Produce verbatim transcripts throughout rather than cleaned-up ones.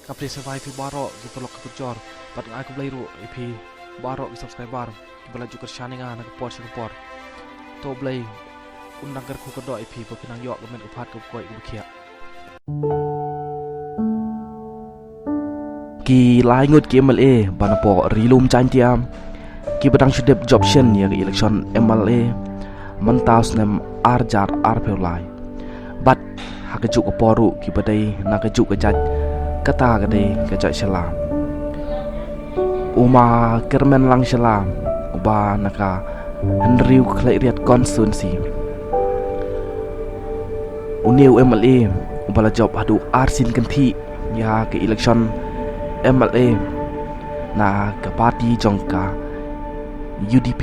Ka phi sngewbha ïa phi baroh ki paralok ki parajor bad nga ai khublei ruh ïa phi baroh ki subscriber kiba la ju kyrshan ïa nga na ka por sha ka por. To Blei un nang kyrkhu kyrdoh ïa phi ba phin nang ïoh ka met ka phad kaba koit kaba khiah. Ki lai ngut ki M L A ba na poh Ri Lum Jaiñtia kiba dang shu dep jop shen ïa ka election M L A mynta u snem ar hajar arphew lai. Bad ha kajuh ka por ruh kiba dei na kajuh ka jait kata ka dei ka jait Shylla. U Ma Kyrmenlang Shylla uba na ka Hynriew Khliehriat constituency, une u M L A uba la jop haduh arsien kynthih ïa ka election M L A na ka party jong ka U D P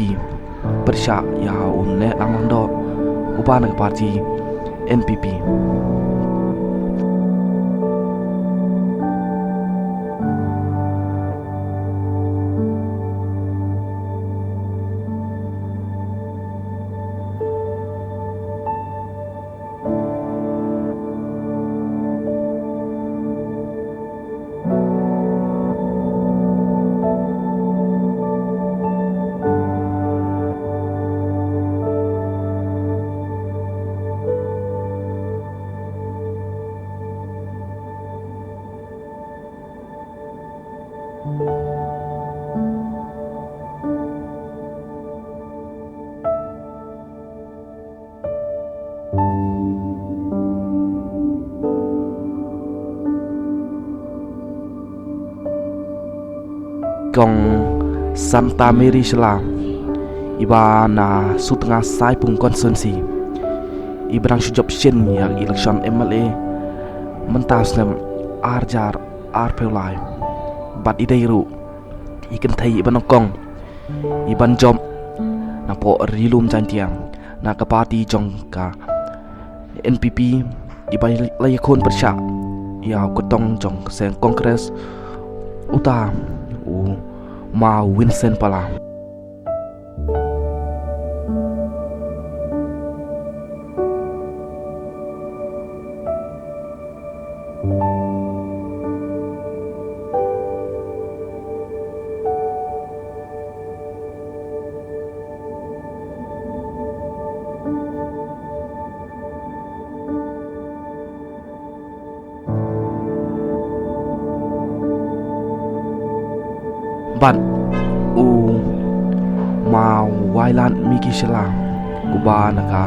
pyrshah ïa u Nehlang Lyngdoh uba na ka party N P P. Kong Santa Mary Shylla iba na Sutnga Saipung constituency, iba dang shu jop shen ïa ka election M L A mynta u snem ar hajar arphew lai. Bad i dei ruh i kynthei iba nyngkong iban jop na poh Ri Lum Jaiñtia na ka party jong ka N P P iba la ïakhun pyrshah ïa u kyrtong jong ka seng Congress, uta u Ma Vincent Pala. Bad u Ma Wailadmiki Shylla uba na ka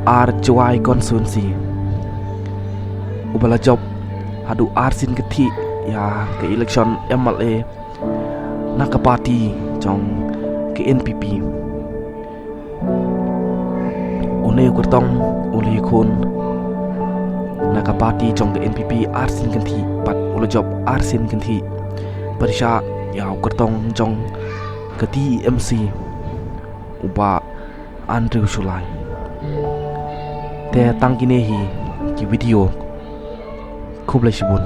Ar Jwai constituency, uba la jop haduh arsien kynthih ïa ka election M L A na ka party jong ka N P P. Une u kyrtong u la ïakhun na ka party jong ka N P P arsien kynthih bad u la jop arsien kynthih pyrshah ïa u kyrtong jong ka T M C, u Bah Andrew Shullai. Te tang kine hi ki video. Khublei shibun.